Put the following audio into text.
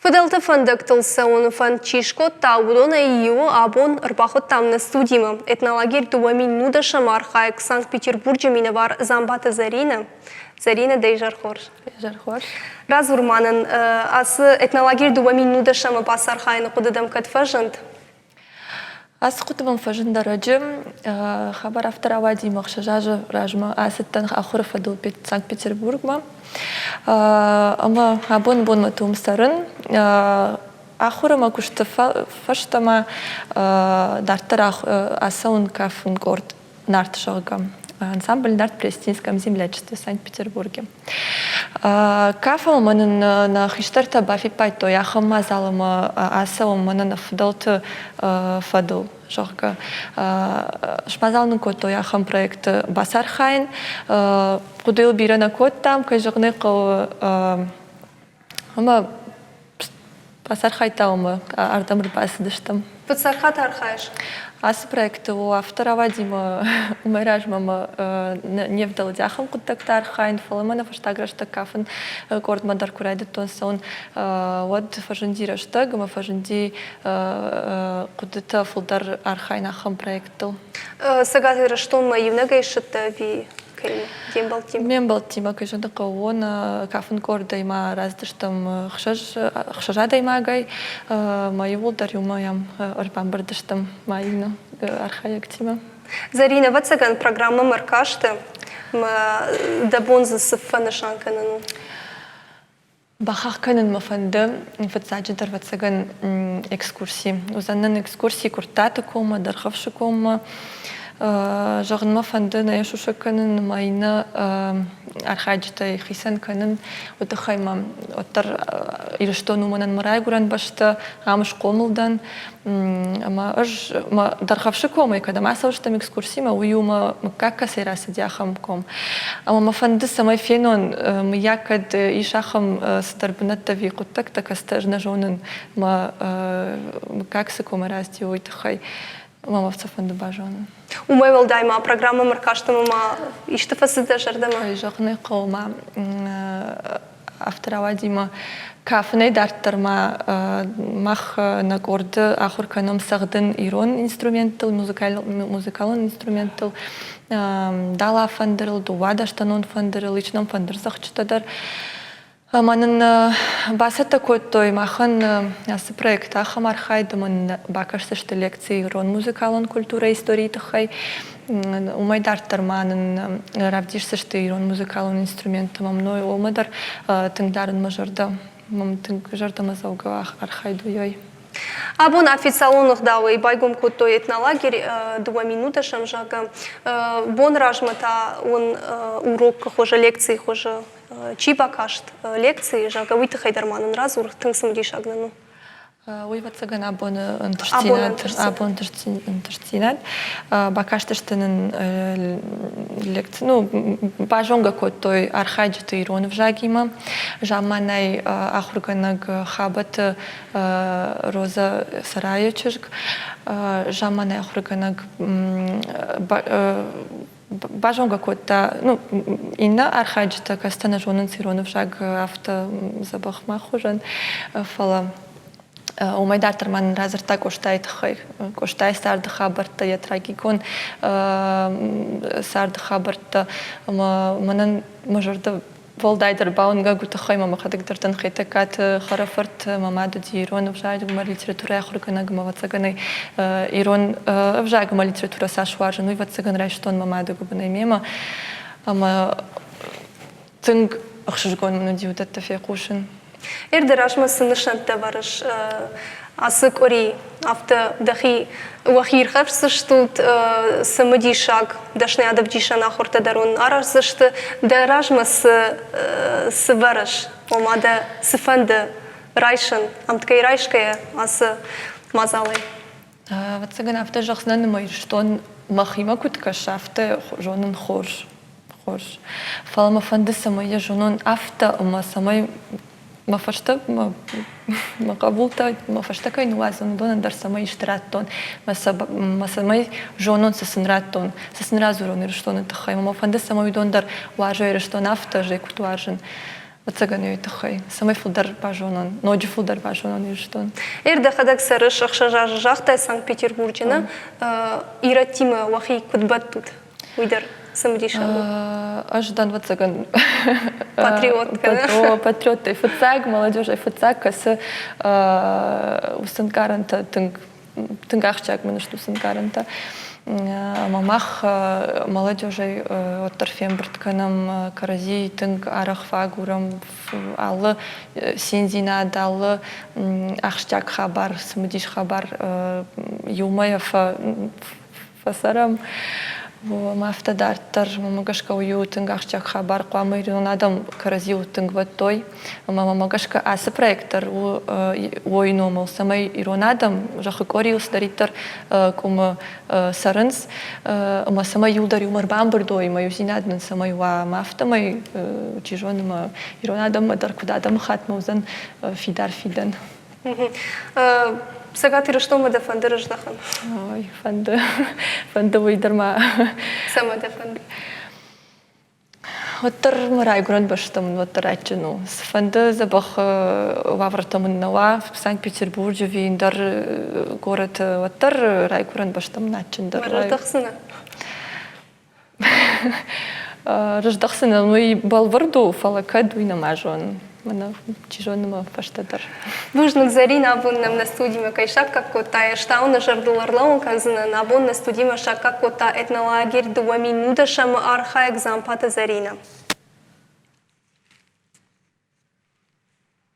Фыдӕлты фӕндӕгтыл цӕуыны фӕнд чи скодта, уыдонӕй иуы абон ӕрбахуыдтам нӕ студимӕ. Этнолагерь 2019-ӕм архайӕг Санкт-Петербурджы минӕвар Дзамбаты Зӕринӕ. Зӕринӕ, дӕ изӕр хорз. Изӕр хорз. Радзур ма нын, ацы этнолагерь 2019-ӕмы бацархайыны хъуыды дӕм кӕд фӕзынд? Ацы хъуыды мӕм фӕзынд ӕрӕджы. Хабар афтӕ рауади, ӕмӕ 6 азы размӕ ацыдтӕн ахуыры фӕдыл Санкт-Петербургмӕ. Ӕмӕ абоны бонмӕ уым цӕрын. Ахуыр ӕмӕ куысты фӕстӕмӕ дарддӕр ацӕуын кафын къорд Нарт, зӕгъгӕ. Ансамбль Нарт в Прелестинском землячестве в Санкт-Петербурге. Кафӕмӕ мӕ нын нӕ хистӕртӕ бафиппайдтой ахӕм мадзал ӕмӕ ацӕуӕм мӕнӕ нӕ фыдӕлты фӕдыл, зӕгъгӕ. Смадзал нын кодтой ахӕм проекты бацархайын. Хъуыдыйыл бирӕ нӕ кодтам, кӕй зӕгъын ӕй хъӕуы, ӕмӕ бацархайдтам ӕмӕ ардӕм ӕрбацыдыстӕм. Фыццаг хатт архайыс? Ацы проекты у автор ауадзимӕ уымӕй размӕ мӕ не вдӕлди ахӕм хъуыддӕгтӕ архайын, фӕлӕ мӕ нӕ фӕстаг рӕстӕг кафын къордмӕ дӕр куы райдыдтон цӕуын, уӕд фӕзынди рӕстӕг ӕмӕ фӕзынди хъуыдытӕ фылдӕр архайын ахӕм проекттыл. Цӕгат Ирыстонмӕ иунӕгӕй ссыдтӕ ӕви кӕимӕ? Де мбӕлттимӕ? Ме мбӕлттимӕ, кӕй зӕгъын хъӕуы, кафын къордӕй ма рацыдыстӕм хсӕз адӕймагӕй. Мӕ иууылдӕр иумӕ йӕм ӕрбамбырд стӕм мӕ иннӕ архайӕгтимӕ. Зӕрин, ӕвӕццӕгӕн, программӕмӕ ӕркасты мӕ дӕ бон дзы цы фӕнысан кӕнын у? Бахахх кӕнын мӕ фӕнды, фыццаджыдӕр, ӕвӕццӕгӕн, экскурси. Уыдзӕн нын экскурси Куырттаты коммӕ, Дӕргъӕвсы коммӕ. Зӕгъын мӕ фӕнды, нӕ йӕ сусӕг кӕнын ӕмӕ иннӕ архайджытӕй хицӕн кӕнын. Уый тыххӕй мӕ уӕддӕр Ирыстон у мӕнӕн мӕ райгуырӕн бӕстӕ, ам схъомыл дӕн. Ӕмӕ ӕз мӕ Дӕргъӕвсы комӕй кӕдӕм ацӕудзыстӕм экскурсимӕ, уый у мӕ мыггаг кӕцӕй рацыди, ахӕм ком. Ӕмӕ мӕ фӕнды, цӕмӕй фенон, мыййаг кӕд ис ахӕм цыдӕр бынӕттӕ ӕви хъуыддӕгтӕ, кӕцытӕ ӕз нӕ зонын, мӕ мыггаг цы комӕй рацыди, уый тыххӕй. Ӕмӕ мӕ сӕ фӕнды базонын. Уымӕй уӕлдай ма программӕмӕ ӕркастӕн ӕмӕ ма исты фӕцыд дӕ зӕрдӕмӕ? Кӕй зӕгъын ӕй хъӕуы, ма афтӕ рауади ӕмӕ кафынӕй дарддӕр ма мах нӕ къорды ахуыр кӕнӕм цӕгъдын ирон инструменттыл, музыкалон инструменттыл, дала фӕндырыл, дыууадӕстӕнон фӕндырыл, ис нӕм фӕндырдзӕгъдджытӕ дӕр. Ӕмӕ нын бацӕттӕ кодтой махӕн ацы проект ахӕм архайд, ӕмӕ нын бакӕсдзысты лекци ирон музыкалон культурӕйы историйы тыххӕй. Уымӕй дарддӕр ма нын равдисдзысты ирон музыкалон инструменттӕ ӕмӕ мной уымӕ дӕр тынг дарын мӕ зӕрдӕ. Мӕм тынг зӕрдӕмӕдзӕугӕ архайд у йой. Абон официалон ӕгъдауӕй байгом кодтой этнолагерь дыууӕ минуты сӕм, зӕгъгӕ. Бон размӕ та уын урокы хуызы, лекцийы хуызы чи бакаст лекци, зӕгъгӕ, уый тыххӕй дӕр ма нын радзур, тынг цымыдисаг нын у. Уый, ӕвӕццӕгӕн, абоны ӕнтыстдзинад, абон ӕнтыстдзинад. Бакастысты нын лекци, ну, базонгӕ кодтой архайджыты ирон ӕвзагимӕ. Замманай ахуыргӕнӕг Хабӕты Роза Сарайы чызг, замманай ахуыргӕнӕг базонгӕ кодта, ну, иннӕ архайджытӕ, кӕцытӕ нӕ зонынц ирон ӕвзаг афтӕ дзӕбӕх мах хуызӕн, фӕлӕ уымӕй дарддӕр ма нын радзырдта Къостайы тыххӕй. Къостайы царды хабӕрттӕ, йӕ трагикон царды хабӕрттӕ ӕмӕ мӕнӕн мӕ зӕрдӕ Уӕлдайдӕр бауынгӕг уый тыххӕй мӕ мӕхӕдӕг дӕр дӕн Хетӕгкаты хӕрӕфырт, мӕ мад уыди ирон ӕвзаг ӕмӕ литературӕйы ахуыргӕнӕг ӕмӕ ӕвӕццӕгӕн ирон ӕвзаг ӕмӕ литературӕ цас уарзын, уый ӕвӕццӕгӕн райстон мӕ мады гуыбынӕй мемӕ. Ӕмӕ тынг ӕхсызгон мын уыди уыдӕттӕ фехъусын. Ир, дӕ размӕ цы нысӕнттӕ ӕвӕрыс ацы къуыри? Афтӕ дӕхи уӕхи ирхӕфсдзыстут, цымыдисаг дӕсныйад ӕвдисӕн ахуыртӕ дӕр уын араздзысты. Дӕ размӕ цы цы вӕрыс, ома дӕ цы фӕнды райсын, ӕмткӕй райсгӕйӕ ацы мадзалӕй? Ӕвӕццӕгӕн, афтӕ зӕгъдзынӕн, ӕмӕ Ирыстон мӕхимӕ куыд кӕсы, афтӕ зонын хорз. Хорз. Фӕлӕ мӕ фӕнды, цӕмӕй йӕ зонон афтӕ, ӕмӕ цӕмӕй мӕ фӕстӕ мӕ, мӕ хъӕбултӕ мӕ фӕстӕ кӕй ныууадзон, уыдонӕн дӕр цӕмӕй исты радтон, мӕ, сӕ, мӕ цӕмӕй зонон, цы сын радтон, цы сын радзурон Ирыстоны тыххӕй. Мӕ фӕнды, цӕмӕй уыдон дӕр уарзой Ирыстон афтӕ, ӕз ӕй куыд уарзын. Ӕцӕгӕн уый тыххӕй, цӕмӕй фылдӕр базонон, ноджы фылдӕр базонон Ирыстон. Ир дӕхӕдӕг цӕрыс 6 азы загътай Санкт-Петербурджы, нӕ? Ирӕттимӕ уӕхи куыд бӕттут? Уый дӕр цымыдисаг у. Ӕз дӕн ӕвӕццӕгӕн патриот кӕнӕ? Патриоттӕй фыццаг, молодежӕй фыццаг, кӕцы уыцы ӕнкъарӕнтӕ тынг тынг ахсджиаг мын сты уыцы ӕнкъарӕнтӕ. Ӕмӕ мах молодежӕй уӕддӕр фембырд кӕнӕм кӕрӕдзи тынг арӕх фӕагурӕм алы циндзинад, алы ахсджиаг хабар, цымыдис хабар иумӕ фӕцӕрӕм. Ӕмӕ афтӕ дарддӕр, мӕнмӕ гӕсгӕ, уый у тынг ахсджиаг хабар. Хъуамӕ ирон адӕм кӕрӕдзиуыл тынг бӕттой. Ӕмӕ мӕнмӕ гӕсгӕ ацы проект дӕр у уой номыл, цӕмӕй ирон адӕм зӕххы къорийыл цыдӕриддӕр къуымы цӕрынц, ӕмӕ цӕмӕй иуылдӕр иумӕ ӕрбамбырд уой, ӕмӕ иудзинад нын цӕмӕй уа. Ӕмӕ афтӕмӕй, чи зоны, ӕмӕ ирон адӕммӕ дӕр куыд адӕмыхаттмӕ уыдзӕн фидар фидӕн. Цӕгат Ирыстонмӕ дӕ фӕнды рыздӕхын? Ой, фӕнды. Фӕнды уый дӕр ма. Цӕмӕ дӕ фӕнды? Уӕддӕр мӕ райгуырӕн бӕстӕ мын уӕддӕр адджын у. Цыфӕнды дзӕбӕх уавӕртӕ мын нӕ уа, Санкт-Петербурджы ӕви ӕндӕр горӕты, уӕддӕр райгуырӕн бӕстӕ мын адджындӕр. Рыздӕхдзынӕ? Рыздӕхдзынӕн, уый бӕлвырд у, фӕлӕ кӕд, уый нӕма зонын. Мӕнӕ, чи зоны мӕ фӕстӕдӕр. Бузныг, Зӕринӕ, абон нӕм нӕ студимӕ кӕй саккаг кодтай. Ӕз та уын зӕрдыл ӕрлӕууын кӕндзынӕн, абон нӕ студимӕ саккаг кодта этнолагерь 2010-ы архайӕг Дзампаты Зӕринӕ.